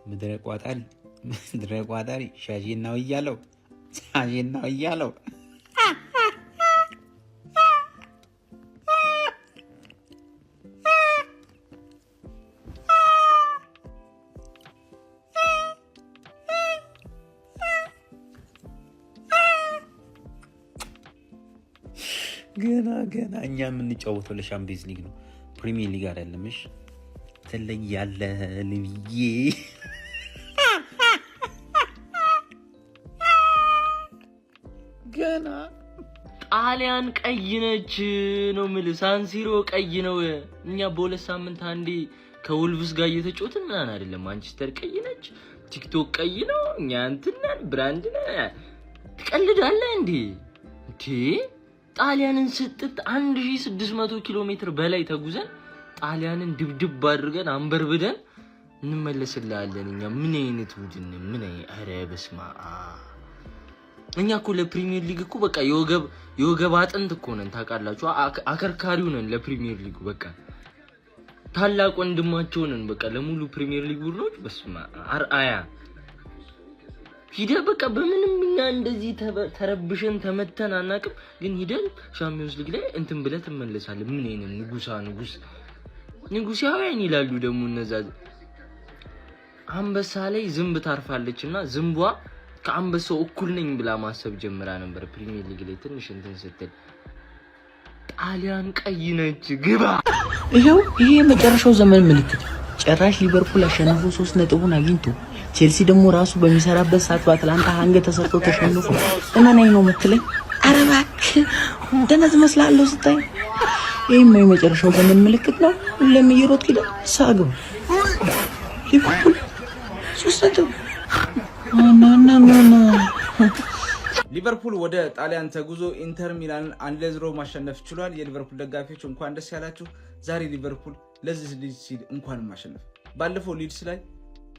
ምድረ ቋጣሪ፣ ምድረ ቋጣሪ፣ ሻሼናው እያለው፣ ሻሼናው እያለው። ገና ገና እኛ የምንጫወተው ለሻምፒየንስ ሊግ ነው፣ ፕሪሚየር ሊግ አይደለም። እሺ ትለያለህ ልብዬ። ገና ጣሊያን ቀይ ነች ነው የምልህ። ሳንሲሮ ቀይ ነው። እኛ በ2 ሳምንት አንዴ ከወልቭስ ጋር እየተጫወትን ምናምን አይደለም። ማንቸስተር ቀይ ነች፣ ቲክቶክ ቀይ ነው። እኛ እንትን ነን፣ brand ነን። ትቀልዳለህ እንዴ? እንዴ ጣሊያንን ስጥት 1600 ኪሎ ሜትር በላይ ተጉዘን ጣሊያንን ድብድብ አድርገን አንበርብደን እንመለስልሃለን። እኛ ምን አይነት ቡድን ምን? ኧረ በስመ አብ። እኛ እኮ ለፕሪሚየር ሊግ እኮ በቃ የወገብ አጥንት እኮ ነን፣ ታውቃላችሁ። አከርካሪው ነን ለፕሪሚየር ሊጉ፣ በቃ ታላቅ ወንድማቸው ነን። በቃ ለሙሉ ፕሪሚየር ሊግ ቡድኖች በስመ አብ አርአያ ሂደህ በቃ በምንም እኛ እንደዚህ ተረብሸን ተመተን አናውቅም። ግን ሂደን ሻምፒዮንስ ሊግ ላይ እንትን ብለህ ትመለሳለህ። ምን አይነት ንጉሳ ንጉስ ንጉሳውያን ይላሉ ደግሞ እነዛ። አንበሳ ላይ ዝንብ ታርፋለች እና ዝንቧ ከአንበሳው እኩል ነኝ ብላ ማሰብ ጀምራ ነበር። ፕሪሚየር ሊግ ላይ ትንሽ እንትን ስትል ጣሊያን ቀይ ነች ግባ። ይኸው ይሄ የመጨረሻው ዘመን ምልክት። ጭራሽ ሊቨርፑል አሸንፎ 3 ነጥቡን አግኝቶ ቼልሲ ደግሞ ራሱ በሚሰራበት ሰዓት በአትላንታ ሀንገ ተሰርቶ ተሸንፎ እመናኝ ነው የምትለኝ? ኧረ እባክህ ደነዝ እመስልሃለሁ ስታይ። ይህም የመጨረሻው ዘመን ምልክት ነው። ሁሌም እየሮጥክ ሂደህ ሳግባ። ሊቨርፑል 3 ነጥብ ና ና ና። ሊቨርፑል ወደ ጣሊያን ተጉዞ ኢንተር ሚላንን 1-0 ማሸነፍ ችሏል። የሊቨርፑል ደጋፊዎች እንኳን ደስ ያላችሁ። ዛሬ ሊቨርፑል ለዚህ ልጅ ሲል እንኳንም አሸነፈ። ባለፈው ሊድስ ላይ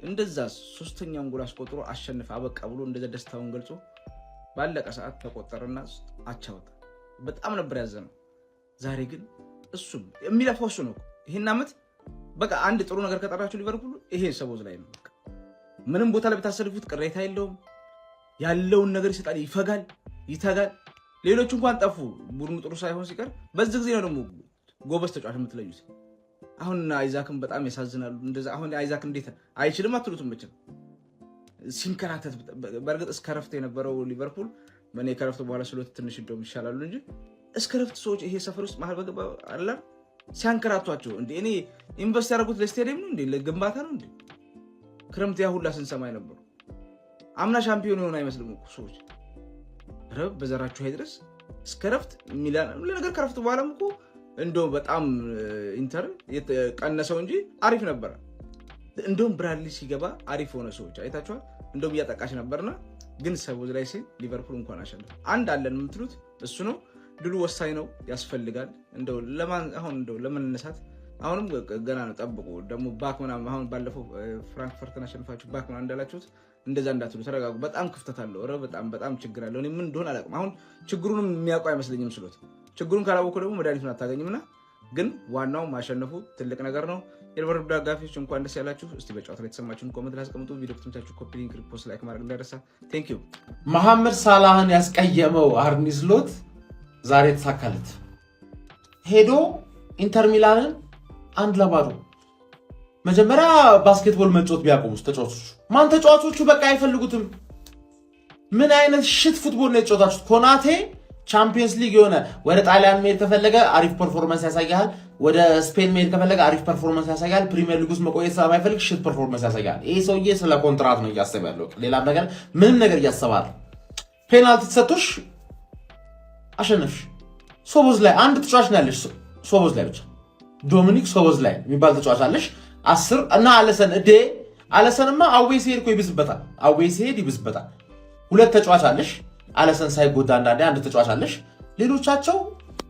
እንደዛ ሶስተኛውን ጎል አስቆጥሮ አሸንፍ አበቃ ብሎ እንደዛ ደስታውን ገልጾ ባለቀ ሰዓት ተቆጠረና አቻ ወጣ። በጣም ነበር ያዘነው። ዛሬ ግን እሱም የሚለፋው እሱ ነው። ይህን ዓመት በቃ አንድ ጥሩ ነገር ከጠራችሁ ሊቨርፑል ይሄ ሶቦዝላይ ነው። ምንም ቦታ ላይ ብታሰልፉት ቅሬታ የለውም። ያለውን ነገር ይሰጣል፣ ይፈጋል፣ ይተጋል። ሌሎቹ እንኳን ጠፉ፣ ቡድኑ ጥሩ ሳይሆን ሲቀር በዚህ ጊዜ ነው ደግሞ ጎበዝ ተጫዋች የምትለዩት። አሁን አይዛክን በጣም ያሳዝናሉ። እንደዛ አሁን አይዛክ እንዴት አይችልም አትሉትም መቼም ሲንከራተት። በእርግጥ እስከ ረፍት የነበረው ሊቨርፑል እኔ ከረፍት በኋላ ስሎት ትንሽ እንደውም ይሻላሉ እንጂ እስከ ረፍት ሰዎች ይሄ ሰፈር ውስጥ መሀል በገባ አለ ሲያንከራቷቸው እንደ እኔ invest ያደረጉት ለስቴዲየም ነው እንዴ ለግንባታ ነው እንዴ? ክረምት ያ ሁላ ስንሰማ የነበሩ አምና ሻምፒዮን የሆነ አይመስልም እኮ ሰዎች ረብ በዘራችሁ ድረስ እስከ ረፍት ሚላን ለነገር ከረፍት በኋላም እኮ እንደው በጣም ኢንተር ቀነሰው እንጂ አሪፍ ነበረ። እንደውም ብራድሊ ሲገባ አሪፍ ሆነ። ሰዎች አይታችኋል። እንደውም እያጠቃች ነበርና ግን ሶቦዝላይ ሲል ሊቨርፑል እንኳን አሸነፈ። አንድ አለን የምትሉት እሱ ነው። ድሉ ወሳኝ ነው፣ ያስፈልጋል። እንደው ለማን አሁን እንደው ለመነሳት አሁንም ገና ነው፣ ጠብቁ። ደግሞ back ምናምን አሁን ባለፈው ፍራንክፈርትን አሸንፋችሁ back ምናምን እንዳላችሁት እንደዛ እንዳትሉ፣ ተረጋጉ። በጣም ክፍተት አለው። ኧረ በጣም በጣም ችግር አለው። እኔ ምን እንደሆነ አላውቅም። አሁን ችግሩንም የሚያውቀው አይመስለኝም ስሎት። ችግሩን ካላወቀው ደግሞ መድኃኒቱን አታገኝምና፣ ግን ዋናው ማሸነፉ ትልቅ ነገር ነው። የሊቨርፑል ደጋፊዎች እንኳን ደስ ያላችሁ። እስቲ በጨዋታ ላይ የተሰማችሁን comment ላይ አስቀምጡ። ቪዲዮ ከተመቻችሁ copy link፣ repost፣ like ማድረግ እንዳይረሳ። Thank you። መሐመድ ሳላህን ያስቀየመው አርኒ ስሎት ዛሬ ተሳካለት። ሄዶ ኢንተር ሚላንን 1-0። መጀመሪያ basketball መጫወት ቢያቆሙስ ተጫዋቾቹ? ማን ተጫዋቾቹ በቃ አይፈልጉትም። ምን አይነት shit football ነው የተጫወታችሁት? ኮናቴ ቻምፒየንስ ሊግ የሆነ ወደ ጣሊያን መሄድ ከፈለገ አሪፍ performance ያሳያል። ወደ ስፔን መሄድ ከፈለገ አሪፍ performance ያሳያል። ፕሪሚየር ሊግ ውስጥ መቆየት ስለማይፈልግ shit performance ያሳያል። ይህ ሰውዬ ስለ ኮንትራት ነው እያሰበ ያለው፣ ሌላም ነገር ምንም ነገር እያሰበ አይደለም። ፔናልቲ ተሰጥቶሽ አሸነፍሽ። ሶቦዝላይ አንድ ተጫዋች ነው ያለሽ፣ ሶቦዝላይ ብቻ ዶሚኒክ ሶቦዝላይ የሚባል ተጫዋች አለሽ። 10 እና አለሰን እዴ አለሰንማ away ሲሄድ እኮ ይብስበታል። Away ሲሄድ ይብስበታል። ሁለት ተጫዋች አለሽ። አለሰን ሳይጎዳ አንዳንዴ አንድ ተጫዋች አለሽ። ሌሎቻቸው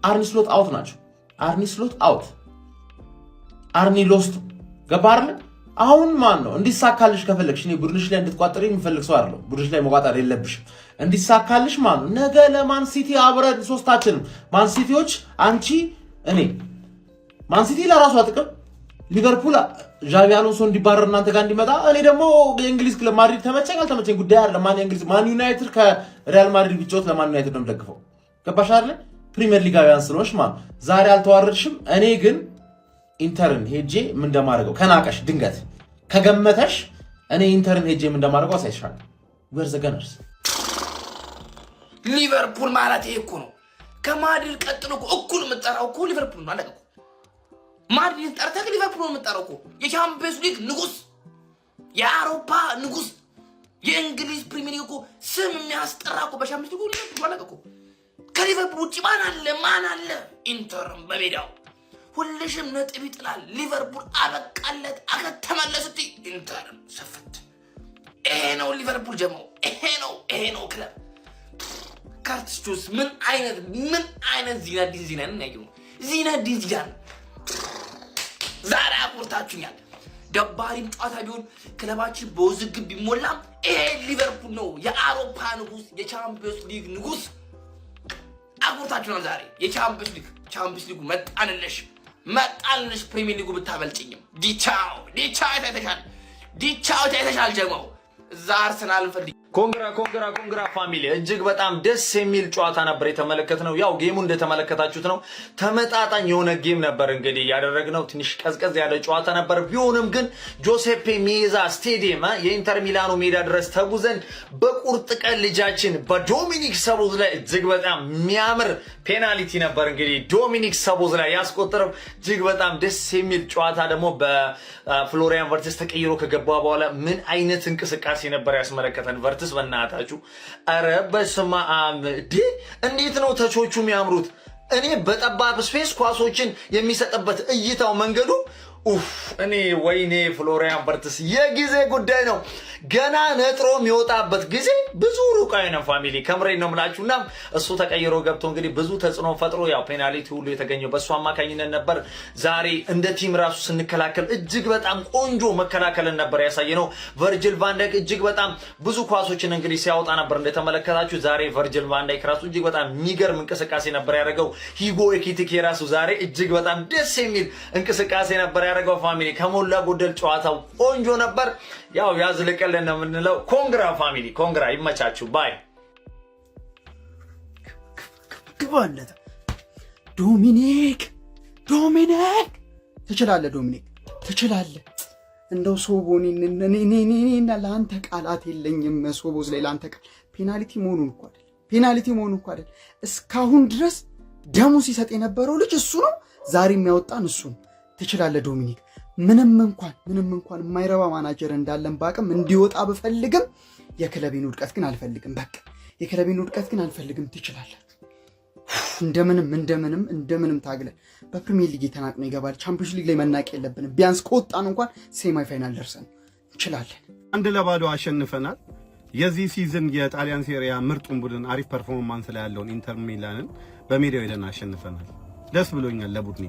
አርኒ ስሎት out ናቸው። አርኒ ስሎት out፣ አርኒ lost ገባ አይደለ? አሁን ማን ነው እንዲሳካልሽ ከፈለግሽ፣ እኔ ቡድንሽ ላይ እንድትቋጠሪ የሚፈልግ ሰው አይደለም። ቡድንሽ ላይ መቋጠር የለብሽም። እንዲሳካልሽ ማን ነው ነገ ለማን ሲቲ አብረን ሶስታችንም ማን ሲቲዎች፣ አንቺ፣ እኔ። ማን ሲቲ ለራሷ ጥቅም፣ ሊቨርፑል ዣቢ አሎንሶ እንዲባረር እናንተ ጋር እንዲመጣ፣ እኔ ደግሞ የእንግሊዝ ክለብ ማድሪድ ተመቸኝ አልተመቸኝ ጉዳይ አለ። ማን የእንግሊዝ ማን ዩናይትድ ከሪያል ማድሪድ ቢጫወት ለማን ዩናይትድ ነው የምደግፈው። ገባሽ አይደለ? ፕሪሚየር ሊጋውያን ስለሆንሽ ማለት ዛሬ አልተዋረድሽም። እኔ ግን ኢንተርን ሄጄ ምን እንደማደርገው ከናቀሽ፣ ድንገት ከገመተሽ፣ እኔ ኢንተርን ሄጄ ምን እንደማደርገው አሳይሻለሁ። We're the Gunners። ሊቨርፑል ማለት ይሄ እኮ ነው። ከማድሪድ ቀጥሎ እኮ እኩል የምጠራው እኮ ሊቨርፑል ነው። አለቀ እኮ። ማድሪድ ጠርተህ ሊቨርፑል ነው የምጠራው እኮ። የቻምፒየንስ ሊግ ንጉስ፣ የአውሮፓ ንጉስ፣ የእንግሊዝ ፕሪሚየር ሊግ እኮ ስም የሚያስጠራ እኮ በቻምፒየንስ ሊጉ ሊቨርፑል። አለቀ እኮ። ከሊቨርፑል ውጭ ማን አለ? ማን አለ? ኢንተርም በሜዳው ሁልሽም ነጥብ ይጥላል። ሊቨርፑል አበቃለት፣ አከተመለት ስትይ ኢንተርም ሰፍት። ይሄ ነው ሊቨርፑል ጀማው። ይሄ ነው፣ ይሄ ነው ክለብ። ከርቲስ ጆንስ ምን አይነት ዚነዲን ዚዳንን ያየው፣ ዚነዲን ዚዳን ዛሬ አኩርታችሁኛል። ደባሪም ጨዋታ ቢሆን፣ ክለባችን በውዝግብ ቢሞላም ይሄ ሊቨርፑል ነው፣ የአውሮፓ ንጉስ፣ የቻምፒዮንስ ሊግ ንጉስ። አኩርታችሁናል ዛሬ። የቻምፒዮንስ ሊግ፣ ቻምፒዮንስ ሊጉ መጣንልሽ፣ መጣንልሽ። ፕሪሚየር ሊጉ ብታበልጭኝም ዲቻው ዲቻው ታይተሻል፣ ዲቻው ታይተሻል። ጀማው እዛ አርሰናልን ፈልግ። Congra, congra, congra family፣ እጅግ በጣም ደስ የሚል ጨዋታ ነበር የተመለከትነው። ያው game ኡ እንደተመለከታችሁት ነው። ተመጣጣኝ የሆነ game ነበር እንግዲህ ያደረግነው። ትንሽ ቀዝቀዝ ያለ ጨዋታ ነበር። ቢሆንም ግን ጆሴፔ ሜዛ ስቴዲየም፣ የኢንተር ሚላኑ ሜዳ ድረስ ተጉዘን በቁርጥ ቀን ልጃችን በዶሚኒክ ሰቦዝላይ እጅግ በጣም የሚያምር ፔናልቲ ነበር እንግዲህ ዶሚኒክ ሰቦዝላይ ያስቆጠረው። እጅግ በጣም ደስ የሚል ጨዋታ ደግሞ በፍሎሪያን ቨርትስ ተቀይሮ ከገባ በኋላ ምን አይነት እንቅስቃሴ ነበር ያስመለከተን ቨርትስ። በእናታችሁ፣ ኧረ በስመ አብ! እንዴት ነው touch ኦቹ የሚያምሩት! እኔ በጠባብ space ኳሶችን የሚሰጥበት እይታው፣ መንገዱ፣ ኡፍ! እኔ ወይኔ ፍሎሪያን ቨርትስ፣ የጊዜ ጉዳይ ነው። ገና ነጥሮ የሚወጣበት ጊዜ ብዙ ሩቅ አይነት family፣ ከምሬ ነው የምላችሁ። እና እሱ ተቀይሮ ገብቶ እንግዲህ ብዙ ተጽዕኖ ፈጥሮ ያው ፔናልቲ ሁሉ የተገኘው በእሱ አማካኝነት ነበር። ዛሬ እንደ team ራሱ ስንከላከል እጅግ በጣም ቆንጆ መከላከልን ነበር ያሳየነው። ቨርጅል ቫንዳይክ እጅግ በጣም ብዙ ኳሶችን እንግዲህ ሲያወጣ ነበር እንደተመለከታችሁ። ዛሬ ቨርጅል ቫንዳይክ ራሱ እጅግ በጣም የሚገርም እንቅስቃሴ ነበር ያደረገው። ሂጎ ኤኪቲኬ ራሱ ዛሬ እጅግ በጣም ደስ የሚል እንቅስቃሴ ነበር ያደረገው። Family፣ ከሞላ ጎደል ጨዋታው ቆንጆ ነበር። ያው ያዝልቅልን ነው የምንለው። Congra family, congra፣ ይመቻችሁ። Bye። ግባለት ዶሚኒክ፣ ዶሚኒክ ትችላለህ፣ ዶሚኒክ ትችላለህ። እንደው ሶቦኒ ለአንተ ቃላት የለኝም። ሶቦዝላይ ለአንተ ቃል ፔናልቲ መሆኑን እኮ አይደል፣ ፔናልቲ መሆኑን እኮ አይደል። እስካሁን ድረስ ደሙ ሲሰጥ የነበረው ልጅ እሱ ነው። ዛሬ የሚያወጣን እሱ ነው። ትችላለህ ዶሚኒክ። ምንም እንኳን የማይረባ ማናጀር እንዳለን ባቅም፣ እንዲወጣ ብፈልግም የክለቤን ውድቀት ግን አልፈልግም። በቃ የክለቤን ውድቀት ግን አልፈልግም። ትችላላችሁ። እንደምንም እንደምንም እንደምንም ታግለን በፕሪሚየር ሊግ የተናቅነው ይገባል። ቻምፒዮንስ ሊግ ላይ መናቅ የለብንም። ቢያንስ ከወጣን እንኳን semi final ደርሰን እንችላለን። 1-0 አሸንፈናል። የዚህ season የጣሊያን ሴሪያ ምርጡን ቡድን፣ አሪፍ performance ላይ ያለውን ኢንተር ሚላንን በሜዳው ሄደን አሸንፈናል። ደስ ብሎኛል ለቡድኔ።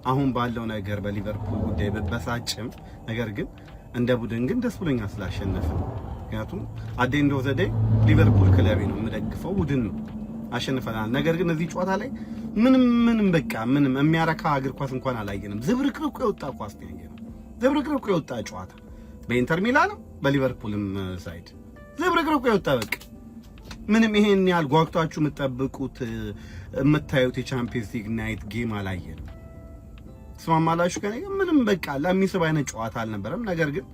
አሁን ባለው ነገር በሊቨርፑል ጉዳይ ብበሳጭም፣ ነገር ግን እንደ ቡድን ግን ደስ ብሎኛል ስላሸነፍን። ምክንያቱም at the end of the day ሊቨርፑል ክለቤ ነው፣ የምደግፈው ቡድን ነው። አሸንፈናል። ነገር ግን እዚህ ጨዋታ ላይ ምንም ምንም በቃ ምንም የሚያረካ እግር ኳስ እንኳን አላየንም። ዝብርቅርቁ የወጣ ኳስ ነው ያየነው። ዝብርቅርቁ የወጣ ጨዋታ በኢንተር ሚላንም በሊቨርፑልም side ዝብርቅርቁ የወጣ፣ በቃ ምንም ይሄን ያህል ጓጉታችሁ የምትጠብቁት፣ የምታዩት የቻምፒየንስ ሊግ night game አላየንም። ትስማማላችሁ ከኔ ጋር? ምንም በቃ ለሚስብ አይነት ጨዋታ አልነበረም። ነገር ግን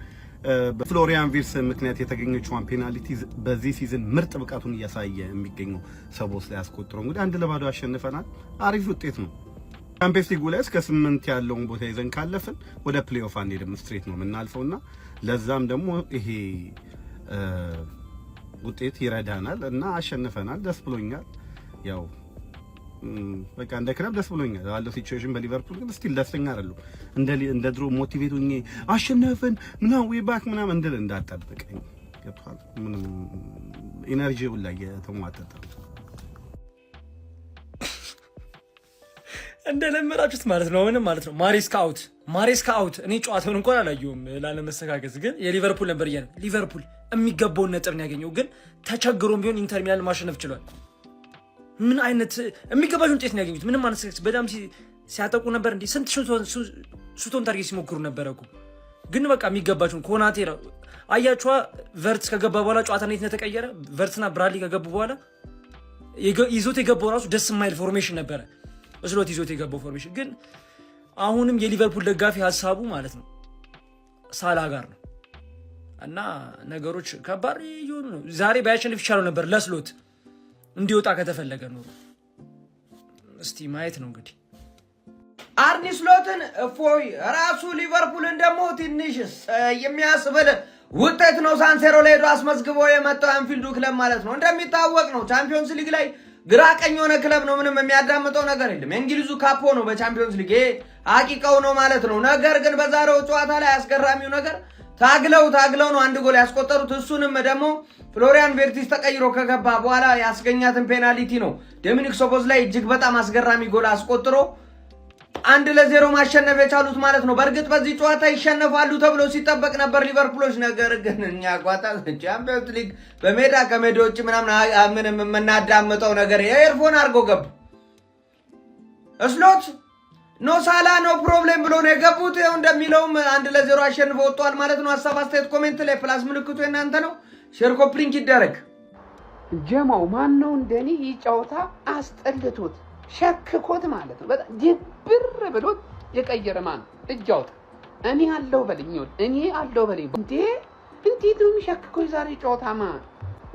በፍሎሪያን ቪርስ ምክንያት የተገኘችዋን ፔናልቲ በዚህ season ምርጥ ብቃቱን እያሳየ የሚገኘው ሰቦስላይ አስቆጥሮ እንግዲህ 1-0 አሸንፈናል። አሪፍ ውጤት ነው። ቻምፒየንስ ሊጉ ላይ እስከ 8 ያለውን ቦታ ይዘን ካለፍን ወደ play-off አንሄድም፣ straight ነው የምናልፈውና ለዛም ደግሞ ይሄ ውጤት ይረዳናል እና አሸንፈናል። ደስ ብሎኛል። ያው በቃ እንደ ክለብ ደስ ብሎኛል ባለው situation። በሊቨርፑል ግን still ደስተኛ አይደለሁም። እንደ ድሮ motivate ሆኜ አሸነፍን ምናምን we back ምናምን እንድል እንዳጠብቀኝ፣ ገብቶሃል። ምንም energy ው ላይ የተሟጠጠ ነው። እንደለመዳችሁት ማለት ነው። ምንም ማለት ነው። ማሬስካ out፣ ማሬስካ out። እኔ ጨዋታውን እንኳን አላየሁም ላለመሰጋገዝ፣ ግን የሊቨርፑል ነበር እያለ ሊቨርፑል የሚገባውን ነጥብ ነው ያገኘው። ግን ተቸግሮም ቢሆን ኢንተር ሚላን ማሸነፍ ችሏል። ምን አይነት የሚገባቸውን ውጤት ነው ያገኙት? ምንም ማለት በጣም ሲያጠቁ ነበር። እንዲህ ስንት Shot on target ሲሞክሩ ነበረ እኮ፣ ግን በቃ የሚገባቸውን ኮናቴ አያችኋ። ቨርትስ ከገባ በኋላ ጨዋታ እንዴት እንደተቀየረ፣ ቨርትስና ብራድሊ ከገቡ በኋላ ይዞት የገባው ራሱ ደስ የማይል formation ነበረ። ስሎት ይዞት የገባው formation ግን አሁንም የሊቨርፑል ደጋፊ ሀሳቡ ማለት ነው ሳላ ጋር ነው እና ነገሮች ከባድ እየሆኑ ነው። ዛሬ ባያሸንፍ ይቻለው ነበር ለስሎት እንዲወጣ ከተፈለገ ኖሮ። እስቲ ማየት ነው እንግዲህ። አርኒ ስሎትን እፎይ፣ ራሱ ሊቨርፑልን ደግሞ ትንሽ የሚያስብል ውጤት ነው ሳንሴሮ ላይ ሄዶ አስመዝግቦ የመጣው አንፊልዱ ክለብ ማለት ነው። እንደሚታወቅ ነው ቻምፒዮንስ ሊግ ላይ ግራ ቀኝ የሆነ ክለብ ነው። ምንም የሚያዳምጠው ነገር የለም። የእንግሊዙ ካፖ ነው በቻምፒዮንስ ሊግ፣ ይሄ አቂቀው ነው ማለት ነው። ነገር ግን በዛሬው ጨዋታ ላይ አስገራሚው ነገር ታግለው ታግለው ነው አንድ ጎል ያስቆጠሩት። እሱንም ደግሞ ፍሎሪያን ቬርቲስ ተቀይሮ ከገባ በኋላ ያስገኛትን ፔናልቲ ነው ዶሚኒክ ሶቦዝላይ እጅግ በጣም አስገራሚ ጎል አስቆጥሮ 1-0 ማሸነፍ የቻሉት ማለት ነው። በእርግጥ በዚህ ጨዋታ ይሸነፋሉ ተብሎ ሲጠበቅ ነበር ሊቨርፑሎች። ነገር ግን እኛ ቋጣ ቻምፒዮንስ ሊግ በሜዳ ከሜዳ ውጭ ምናምን ምንም የምናዳምጠው ነገር የ earphone አድርገው ገቡ። ስሎት no ሳላ no problem ብሎ ነው የገቡት። ይኸው እንደሚለውም 1-0 አሸንፈው ወጥተዋል ማለት ነው። ሀሳብ አስተያየት comment ላይ plus ምልክቱ የእናንተ ነው። Share copy link ይደረግ። ጀማው ማን ነው እንደኔ ይህ ጨዋታ አስጠልቶት ሸክኮት ማለት ነው። በጣም ድብር ብሎት የቀየረ ማን ነው? እጅ አውጣ። እኔ አለው በለኝ፣ እኔ አለው በለኝ። እንዴ እንዴት ነው የሚሸክከው የዛሬ ጨዋታ? ማን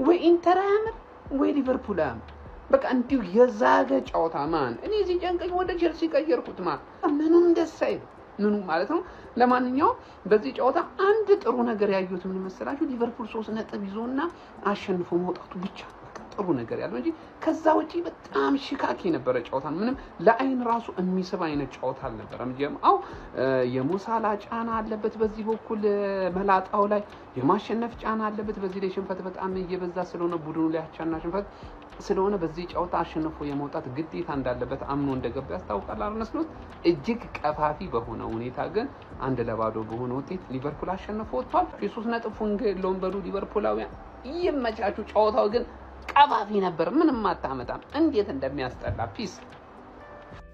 ወይ ኢንተር አያምር ወይ ሊቨርፑል አያምር። በቃ እንዲሁ የዛገ ጨዋታ ማን። እኔ እዚህ ጨንቀኝ ወደ ቼልሲ ቀየርኩት። ማን ምኑም ደስ አይልም ምኑ ማለት ነው። ለማንኛውም በዚህ ጨዋታ አንድ ጥሩ ነገር ያዩት ምን መሰላችሁ? ሊቨርፑል 3 ነጥብ ይዞና አሸንፎ መውጣቱ ብቻ ጥሩ ነገር ያለው እንጂ ከዛ ውጪ በጣም ሽካክ የነበረ ጨዋታ ነው። ምንም ለአይን ራሱ የሚስብ አይነት ጨዋታ አልነበረም። ጀማው የሞሳላ ጫና አለበት፣ በዚህ በኩል መላጣው ላይ የማሸነፍ ጫና አለበት። በዚህ ላይ ሽንፈት በጣም እየበዛ ስለሆነ ቡድኑ ላይ አቻና ሽንፈት ስለሆነ በዚህ ጨዋታ አሸንፎ የመውጣት ግዴታ እንዳለበት አምኖ እንደገባ ያስታውቃል። አርነ ስሎት እጅግ ቀፋፊ በሆነ ሁኔታ ግን 1-0 በሆነ ውጤት ሊቨርፑል አሸንፎ ወጥቷል። የ3 ነጥብ ፉንጋ የለውም በሉ ሊቨርፑላውያን ይመቻቹ። ጨዋታው ግን ቀፋፊ ነበር። ምንም አታመጣም። እንዴት እንደሚያስጠላ፣ peace።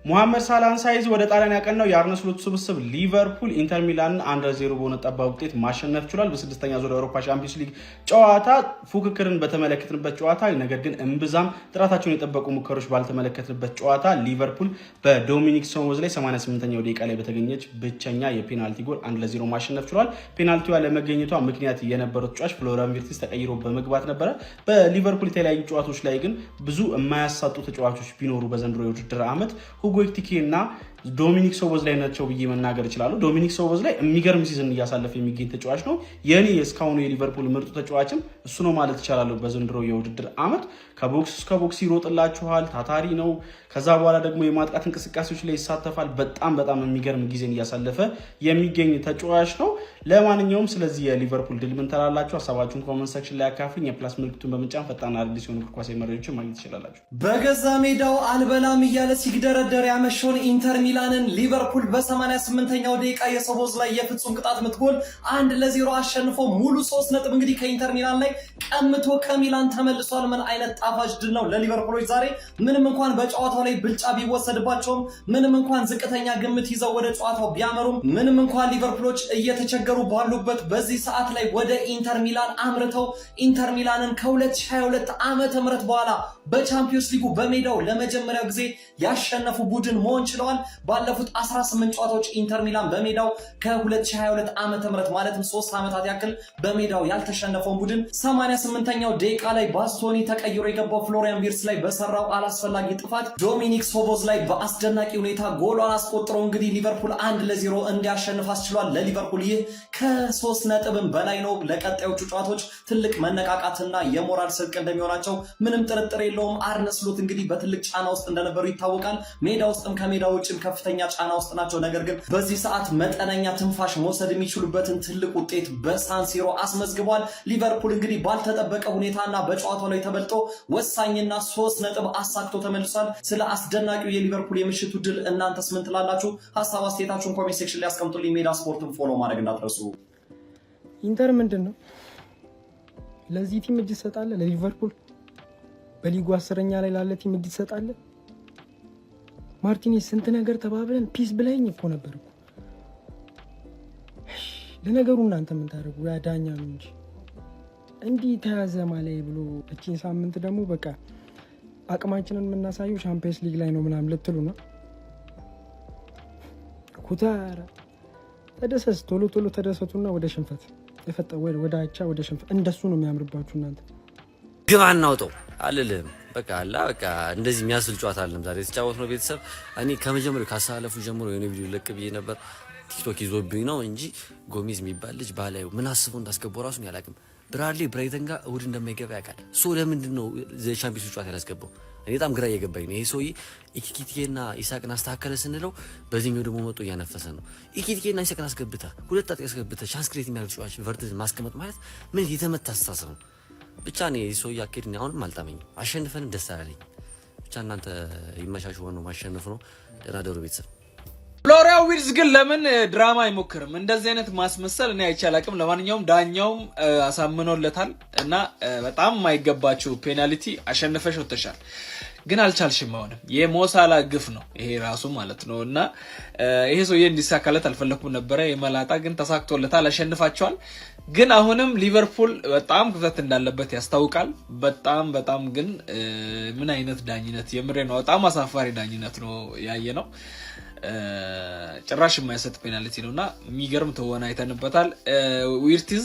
ሙሐመድ ሳላህን ሳይዝ ወደ ጣሊያን ያቀናው የአርነ ስሎት ስብስብ ሊቨርፑል ኢንተር ሚላንን 1-0 በሆነ ጠባብ ውጤት ማሸነፍ ችሏል። በስድስተኛ ዙር የአውሮፓ ቻምፒዮንስ ሊግ ጨዋታ ፉክክርን በተመለከትንበት ጨዋታ፣ ነገር ግን እምብዛም ጥራታቸውን የጠበቁ ሙከራዎች ባልተመለከትንበት ጨዋታ ሊቨርፑል በዶሚኒክ ሶቦዝላይ 88ኛው ደቂቃ ላይ በተገኘች ብቸኛ የፔናልቲ ጎል 1-0 ማሸነፍ ችሏል። ፔናልቲዋ ለመገኘቷ ምክንያት የነበረው ተጫዋች ፍሎሪያን ቪርትስ ተቀይሮ በመግባት ነበረ። በሊቨርፑል የተለያዩ ጨዋታዎች ላይ ግን ብዙ የማያሳጡ ተጫዋቾች ቢኖሩ በዘንድሮ የውድድር ዓመት ሁጎ ኤኪቲኬ እና ዶሚኒክ ሶቦዝላይ ናቸው ብዬ መናገር እችላለሁ። ዶሚኒክ ሶቦዝላይ የሚገርም season እያሳለፈ የሚገኝ ተጫዋች ነው። የኔ እስካሁኑ የሊቨርፑል ምርጡ ተጫዋችም እሱ ነው ማለት እችላለሁ። በዘንድሮ የውድድር ዓመት ከ box እስከ box ይሮጥላችኋል። ታታሪ ነው። ከዛ በኋላ ደግሞ የማጥቃት እንቅስቃሴዎች ላይ ይሳተፋል። በጣም በጣም የሚገርም ጊዜን እያሳለፈ የሚገኝ ተጫዋች ነው። ለማንኛውም ስለዚህ የሊቨርፑል ድል ምን ትላላችሁ? ሀሳባችሁን comment section ላይ አካፍሉኝ። የ plus ምልክቱን በመጫን ፈጣን አዳዲስ የሆኑ እግር ኳስ መረጃዎችን ማግኘት ትችላላችሁ። በገዛ ሜዳው አልበላም እያለ ሲግደረደር ያመሸውን ኢንተር ሚላንን ሊቨርፑል በ88ኛው ደቂቃ የሶቦዝላይ የፍጹም ቅጣት ምት ጎል 1-0 አሸንፎ ሙሉ 3 ነጥብ እንግዲህ ከኢንተር ሚላን ላይ ቀምቶ ከሚላን ተመልሷል። ምን አይነት ጣፋጭ ድል ነው ለሊቨርፑሎች ዛሬ። ምንም እንኳን በጨዋታው ላይ ብልጫ ቢወሰድባቸውም፣ ምንም እንኳን ዝቅተኛ ግምት ይዘው ወደ ጨዋታው ቢያመሩም፣ ምንም እንኳን ሊቨርፑሎች እየተቸገሩ ባሉበት በዚህ ሰዓት ላይ ወደ ኢንተር ሚላን አምርተው ኢንተር ሚላንን ከ2022 ዓመተ ምህረት በኋላ በቻምፒዮንስ ሊጉ በሜዳው ለመጀመሪያው ጊዜ ያሸነፉ ቡድን መሆን ችለዋል። ባለፉት 18 ጨዋታዎች ኢንተር ሚላን በሜዳው ከ2022 ዓመተ ምህረት ማለትም 3 ዓመታት ያክል በሜዳው ያልተሸነፈውን ቡድን 88ኛው ደቂቃ ላይ ባስቶኒ ተቀይሮ የገባው ፍሎሪያን ቪርትስ ላይ በሰራው አላስፈላጊ ጥፋት ዶሚኒክ ሶቦዝላይ በአስደናቂ ሁኔታ ጎሏን አስቆጥሮ እንግዲህ ሊቨርፑል 1-0 እንዲያሸንፍ አስችሏል። ለሊቨርፑል ይህ ከ3 ነጥብም በላይ ነው። ለቀጣዮቹ ጨዋታዎች ትልቅ መነቃቃትና የሞራል ስንቅ እንደሚሆናቸው ምንም ጥርጥር የለውም። አርነ ስሎት እንግዲህ በትልቅ ጫና ውስጥ እንደነበሩ ይታወቃል። ሜዳ ውስጥም ከሜዳ ውጭም ከፍተኛ ጫና ውስጥ ናቸው። ነገር ግን በዚህ ሰዓት መጠነኛ ትንፋሽ መውሰድ የሚችሉበትን ትልቅ ውጤት በሳንሲሮ አስመዝግቧል። ሊቨርፑል እንግዲህ ባልተጠበቀ ሁኔታና በጨዋታው ላይ ተበልጦ ወሳኝና 3 ነጥብ አሳክቶ ተመልሷል። ስለ አስደናቂው የሊቨርፑል የምሽቱ ድል እናንተስ ምን ትላላችሁ? ሀሳብ አስተያየታችሁን comment section ላይ አስቀምጡልኝ። ሜዳ ስፖርትን follow ማድረግ እንዳትረሱ። ኢንተር ምንድን ነው? ለዚህ team እጅ ትሰጣለህ? ለሊቨርፑል በሊጉ 10ኛ ላይ ላለ team እጅ ትሰጣለህ? ማርቲኔዝ ስንት ነገር ተባብለን peace ብለኝ እኮ ነበር እኮ። ለነገሩ እናንተ ምን ታደርጉ? ያ ዳኛ ነው እንጂ እንዲህ ተያዘ ማለይ ብሎ እቺን ሳምንት ደግሞ በቃ አቅማችንን የምናሳየው ሻምፒየንስ ሊግ ላይ ነው ምናምን ልትሉ ነው። ኩታራ ተደሰስ፣ ቶሎ ቶሎ ተደሰቱና ወደ ሽንፈት፣ ወደ አቻ፣ ወደ ሽንፈት። እንደሱ ነው የሚያምርባችሁ እናንተ። ግባ እናውጠው አልልህም። በቃ አላ በቃ እንደዚህ የሚያስብል ጨዋታ አለም ዛሬ የተጫወት ነው። ቤተሰብ፣ እኔ ከመጀመሪያው ካሳለፉ ጀምሮ የሆነ ቪዲዮ ለቅ ብዬ ነበር። ቲክቶክ ይዞብኝ ነው እንጂ ጎሜዝ የሚባል ልጅ ባላዩ ምን አስቦ እንዳስገባው ራሱን ያላቅም። ብራድሌ ብራይተን ጋር እሁድ እንደማይገባ ያውቃል። So ለምንድን ነው ሻምፒዮንስ ጨዋታ ያላስገባው? እኔ በጣም ግራ እየገባኝ ነው። ይሄ ሰውዬ ኢኪቲኬና ኢሳቅን አስተካከለ ስንለው በዚህኛው ደግሞ መጦ እያነፈሰ ነው። ኢኪቲኬና ኢሳቅን አስገብተ፣ ሁለት አጥቂ አስገብተ chance create የሚያደርግ ተጫዋች ቨርትዝ ማስቀመጥ ማለት ምን የተመታ አስተሳሰብ ነው? ብቻ እኔ ሰውዬ አካሄድ አሁንም አልጣመኝም። አሸንፈንም ደስ አላለኝ። ብቻ እናንተ ይመቻችሁ። ሆነው ማሸነፍ ነው። ደህና ደሩ ቤተሰብ። ፍሎሪያን ዊርትዝ ግን ለምን ድራማ አይሞክርም? እንደዚህ አይነት ማስመሰል እኔ አይቼ አላውቅም። ለማንኛውም ዳኛውም አሳምኖለታል እና በጣም የማይገባችው ፔናልቲ አሸንፈሽ ወጥተሻል፣ ግን አልቻልሽም። አሁንም የሞሳላ ግፍ ነው ይሄ ራሱ ማለት ነው። እና ይሄ ሰውዬ እንዲሳካለት አልፈለኩም ነበረ። የመላጣ ግን ተሳክቶለታል፣ አሸንፋቸዋል። ግን አሁንም ሊቨርፑል በጣም ክፍተት እንዳለበት ያስታውቃል። በጣም በጣም ግን ምን አይነት ዳኝነት፣ የምሬ ነው። በጣም አሳፋሪ ዳኝነት ነው ያየ ነው። ጭራሽ የማይሰጥ ፔናልቲ ነው እና የሚገርም ትወና አይተንበታል። ዊርቲዝ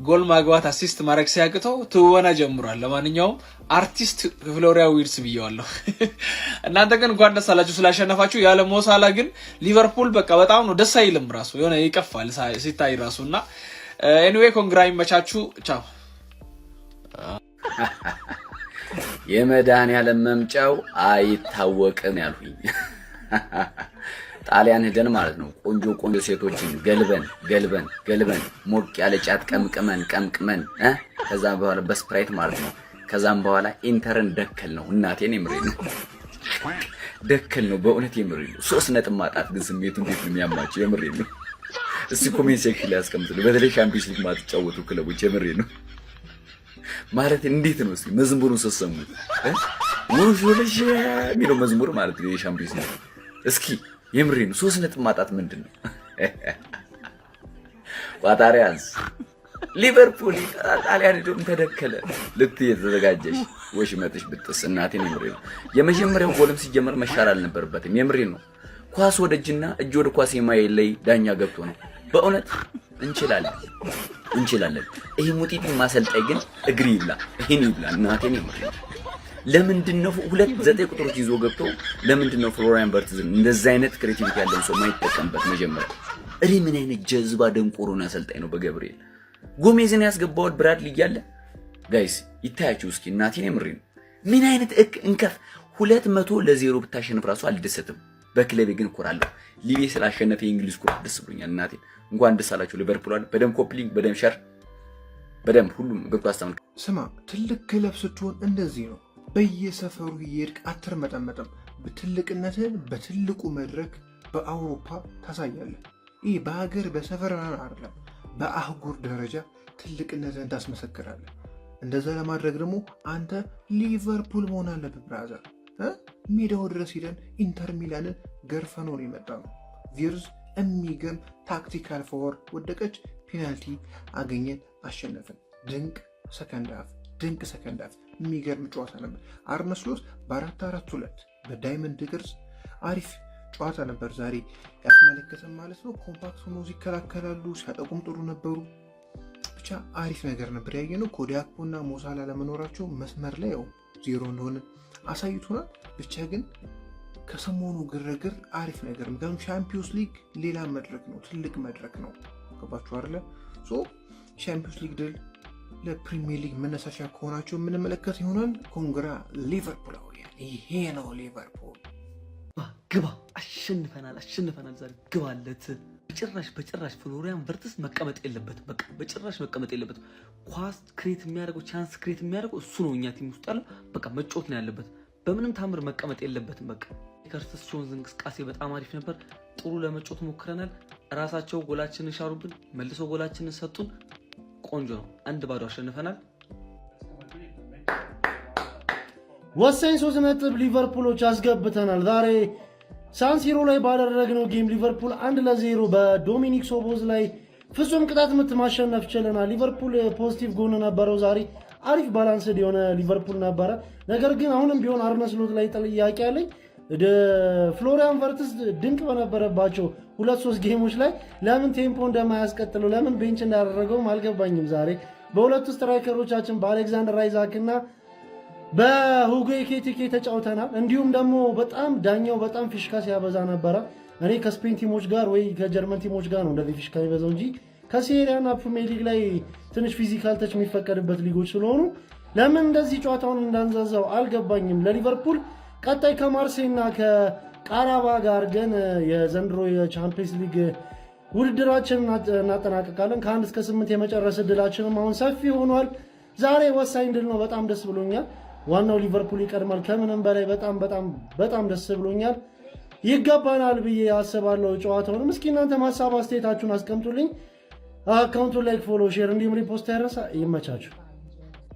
ጎል ማግባት assist ማድረግ ሲያቅተው ትወና ጀምሯል። ለማንኛውም አርቲስት ፍሎሪያን ዊርትዝ ብየዋለሁ። እናንተ ግን እንኳን ደስ አላችሁ ስላሸነፋችሁ። ያለ ሞሳላ ግን ሊቨርፑል በቃ በጣም ነው ደስ አይልም። ራሱ የሆነ ይቀፋል ሲታይ ራሱ። እና anyway congra፣ ይመቻችሁ። ቻው። የመድኃኔዓለም መምጫው አይታወቅም ያልሁኝ ጣሊያን ሄደን ማለት ነው። ቆንጆ ቆንጆ ሴቶችን ገልበን ገልበን ገልበን፣ ሞቅ ያለ ጫት ቀምቅመን ቀምቅመን፣ ከዛም በኋላ በስፕራይት ማለት ነው። ከዛም በኋላ ኢንተርን ደከል ነው። እናቴን የምሬ ነው፣ ደከል ነው። በእውነት የምሬ ነው። 3 ነጥብ ማጣት ግን ስሜቱ እንዴት ነው የሚያማቸው? የምሬ ነው። እስቲ comment section ላይ ያስቀምጡልኝ። በተለይ ሻምፒዮንስ ሊግ ማትጫወቱ ክለቦች የምሬ ነው። ማለት እንዴት ነው? እስኪ መዝሙሩን ስትሰሙት ውሽ የሚለው መዝሙር ማለት ነው የሻምፒዮንስ ሊግ። እስኪ የምሬ ነው። 3 ነጥብ ማጣት ምንድን ነው? ቋጣሪያንስ ሊቨርፑል ጣሊያን ሄዶም ተደከለ ልት የተዘጋጀሽ ወሽመጥሽ ብጥስ። እናቴን የምሬ ነው። የመጀመሪያው ጎልም ሲጀመር መሻር አልነበረበትም። የምሬ ነው። ኳስ ወደ እጅና እጅ ወደ ኳስ የማይለይ ዳኛ ገብቶ ነው። በእውነት እንችላለን እንችላለን። ይሄ ሙጢጢ ማሰልጣኝ ግን እግር ይብላ፣ ይሄን ይብላ። እናቴን የምሬ ነው። ለምንድን ነው ሁለት 9 ቁጥሮች ይዞ ገብቶ ለምንድን ነው ፍሎሪያን ቨርትዝን እንደዛ አይነት creativity ያለውን ሰው ማይጠቀምበት? መጀመሪያ እኔ ምን አይነት ጀዝባ ደንቆሮ ነው አሰልጣኝ ነው? በገብርኤል ጎሜዝን ያስገባዋል ብራድሊ እያለ። Guys ይታያችሁ እስኪ፣ እናቴን የምሬ ነው። ምን አይነት እክ እንከፍ። 200-0 ብታሸንፍ ራሱ አልደሰትም። በክለቤ ግን እኮራለሁ። ሊቬ ስላሸነፈ የእንግሊዝ ኩራት ደስ ብሎኛል። እናቴን እንኳን ደስ አላችሁ ሊቨርፑል። በደንብ copy link፣ በደንብ share፣ በደንብ ሁሉም እግር ኳስ ተመልካ። ስማ፣ ትልቅ ክለብ ስትሆን እንደዚህ ነው። በየሰፈሩ እየሄድክ አትርመጠመጥም። ትልቅነትህን በትልቁ መድረክ በአውሮፓ ታሳያለህ። ይህ በሀገር በሰፈር ምናምን አይደለም፣ በአህጉር ደረጃ ትልቅነትህን ታስመሰክራለህ። እንደዛ ለማድረግ ደግሞ አንተ ሊቨርፑል መሆን አለብህ brother። ሜዳው ድረስ ሄደን ኢንተር ሚላንን ገርፈነው ነው የመጣነው። ቪርዝ የሚገርም tactical foul ወደቀች፣ ፔናልቲ አገኘን፣ አሸነፍን። ድንቅ second half፣ ድንቅ second half፣ የሚገርም ጨዋታ ነበር። አርነ ስሎት በ4-4-2 በ diamond ቅርጽ አሪፍ ጨዋታ ነበር ዛሬ ያስመለከተን ማለት ነው። Compact ሆኖ ሲከላከላሉ፣ ሲያጠቁም ጥሩ ነበሩ። ብቻ አሪፍ ነገር ነበር ያየነው። ኮዲ ጋክፖ እና ሞሳላ ለመኖራቸው መስመር ላይ ያው ዜሮ እንደሆነ አሳይቶናል። ብቻ ግን ከሰሞኑ ግርግር አሪፍ ነገር፣ ምክንያቱም ሻምፒዮንስ ሊግ ሌላ መድረክ ነው፣ ትልቅ መድረክ ነው። ገባችሁ አይደለ? So ሻምፒዮንስ ሊግ ድል ለፕሪሚየር ሊግ መነሳሻ ከሆናቸው የምንመለከት ይሆናል። Congra ሊቨርፑላውያን፣ ይሄ ነው ሊቨርፑል። ግባ! አሸንፈናል፣ አሸንፈናል። ዛሬ ግባለት። በጭራሽ በጭራሽ ፍሎሪያን ቨርትስ መቀመጥ የለበትም። በቃ በጭራሽ መቀመጥ የለበትም። ኳስ create የሚያደርገው፣ chance create የሚያደርገው እሱ ነው። እኛ team ውስጥ ያለው በቃ መጫወት ነው ያለበት። በምንም ታምር መቀመጥ የለበትም። በቃ የከርቲስ ጆንስ እንቅስቃሴ በጣም አሪፍ ነበር። ጥሩ ለመጫወት ሞክረናል። ራሳቸው ጎላችንን ሻሩብን፣ መልሶ ጎላችንን ሰጡን። ቆንጆ ነው። 1-0 አሸንፈናል። ወሳኝ 3 ነጥብ ሊቨርፑሎች አስገብተናል። ዛሬ ሳንሲሮ ላይ ባደረግነው game ሊቨርፑል 1-0 በዶሚኒክ ሶቦዝላይ ፍጹም ቅጣት ምት ማሸነፍ ችለናል። ሊቨርፑል positive ጎን ነበረው ዛሬ፣ አሪፍ balanced የሆነ ሊቨርፑል ነበረ። ነገር ግን አሁንም ቢሆን አርነ ስሎት ላይ ጥያቄ አለኝ። ፍሎሪያን ቨርትስ ድንቅ በነበረባቸው ሁለት ሶስት game ኦች ላይ ለምን tempo እንደማያስቀጥለው፣ ለምን bench እንዳደረገውም አልገባኝም። ዛሬ በሁለቱ striker ኦቻችን በአሌክዛንደር አይዛክ እና በሁጎ ኤኪቲኬ ተጫውተናል። እንዲሁም ደግሞ በጣም ዳኛው በጣም ፊሽካ ሲያበዛ ነበረ። እኔ ከስፔን team ኦች ጋር ወይ ከጀርመን team ኦች ጋር ነው እንደዚህ ፊሽካ የሚበዛው እንጂ ከሴሪያና ፕሪሚየር ሊግ ላይ ትንሽ physical touch የሚፈቀድበት ሊጎች ስለሆኑ ለምን እንደዚህ ጨዋታውን እንዳንዛዛው አልገባኝም። ለሊቨርፑል ቀጣይ ከማርሴይና ከቃራባ ጋር ግን የዘንድሮ የቻምፒየንስ ሊግ ውድድራችንን እናጠናቀቃለን። ከ1 እስከ 8 የመጨረስ እድላችንም አሁን ሰፊ ሆኗል። ዛሬ ወሳኝ ድል ነው። በጣም ደስ ብሎኛል። ዋናው ሊቨርፑል ይቀድማል። ከምንም በላይ በጣም በጣም በጣም ደስ ብሎኛል። ይገባናል ብዬ አስባለሁ ጨዋታውንም። እስኪ እናንተ ሀሳብ አስተያየታችሁን አስቀምጡልኝ። Account ኡን like፣ follow፣ share እንዲሁም repost አይረሳ። ይመቻችሁ።